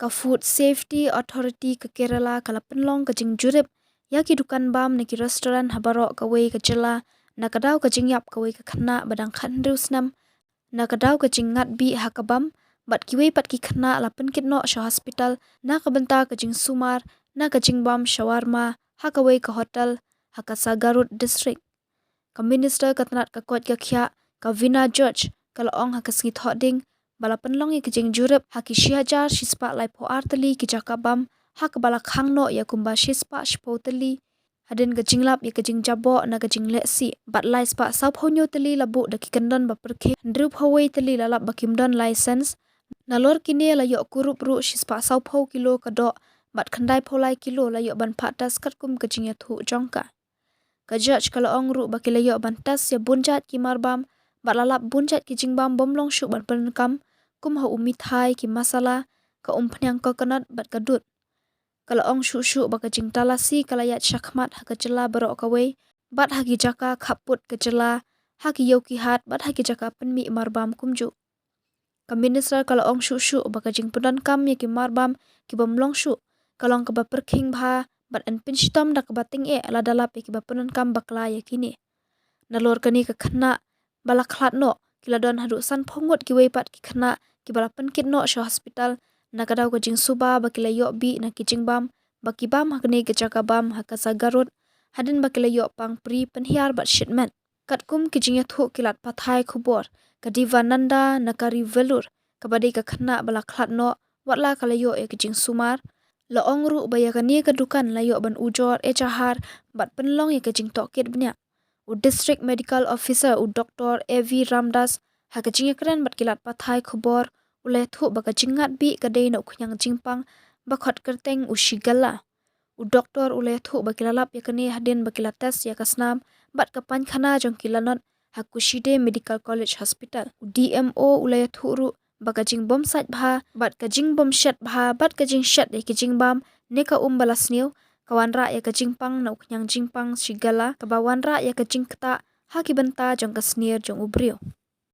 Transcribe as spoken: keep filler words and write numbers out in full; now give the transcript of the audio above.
Ka Food Safety Authority ka Kerala ka la pynlong ka jingjurip ïa ki dukan bam na ki restaurant ha baroh kawei ka jylla, na ka daw ka jingïap kawei ka khynnah ba dang khathynriew snem, na ka daw ka jingngat bih ha ka bam, bad kiwei pat ki khynnah la pynkit noh sha hospital na ka bynta ka jingsumar na ka jingbam shawarma ha kawei ka hotel ha ka Sagarud district. Ka Minister ka tnat ka koit ka khiah, ka Veena George, ka la ong ha ka sngi Thohdieng ba la pynlong ïa ka jingjurip ha ki shi hajar shi spah laiphew ar tylli ki jaka bam, ha kaba la khang noh ïa kumba shi spah shiphew tylli hadien ka jinglap ïa ka jingjaboh na ka jinglehsih, bad lai spah sawphew hynñiew tylli la buh da ki kyndon ba pyrkhing, hynriewphew wei tylli la lap ba kim don license. Nalor kine la ïoh kurup ruh shi spah sawphew kilo ka doh, bad khyndaiphew lai kilo la ïoh ban phah test katkum ka jingïathuh jong ka. Ka George ka la ong ruh ba ki la ïoh ban test ïa bun jait ki marbam, bad la lap bun jait ki jingbam bym long shuh ban pyndonkam, kum ha u mithai, ki masala, ka umphniang coconut bad ka dud. Ka la ong shuh shuh ba ka jingtalasi ka la ïaid shakhmat ha ka jylla baroh kawei, bad ha ki jaka khappud ka jylla, ha ki ïew ki hat, bad ha ki jaka pynmih marbam kumjuh. Ka Minister ka la ong shuh shuh ba ka jingpyndonkam ïa ki marbam ki bym long shuh ka long kaba pyrkhing bha, bad yn pynshitom da kaba tyngeh lada lap ïa kiba pyndonkam bakla ïa kine. Nalor kane ka khynnah ba la khlad noh, ki la don haduh sanphew ngut kiwei pat ki khynnah kiba la pynkit noh sha hospital na ka daw ka jingsuba ba ki la ïoh bih na ki jingbam ba ki bam ha kane ka jaka bam ha ka Sagarud, hadien ba ki la ïoh pang pri, pynhiar bad shit met. Katkum ki jingïathuh ki lad pathai khubor, ka Divananda na ka ri Vellore, kaba dei ka khynnah ba la khlad noh, watla ka la ïoh ïa ka jingsumar, la ong ruh ba ïa kane ka dukan la ïoh ban ujor, ejahar, bad pynlong ïa ka jingtohkit bniah. U District Medical Officer, u Doktor A V Ramdas, ha ka jingïakren bad ki lad pathai khubor, u la ïathuh ba ka jingngat bih ka dei na u khñiang jingpang ba khot kyrteng u Shigella. U doktor u la ïathuh ba ki la lap ïa kane hadien ba ki la test ïa ka snam bad ka painkhana jong ki lanot ha Kushide Medical College Hospital. U D M O u la ïathuh ruh ba ka jingbym sait bha, bad ka jingbym shet bha, bad ka jingshet ïa ki jingbam ne ka um ba la sniew, ka wanrah ïa ka jingpang na u khñiang jingpang Shigella, kaba wanrah ïa ka jingktah ha ki bynta jong ka snier jong u briew.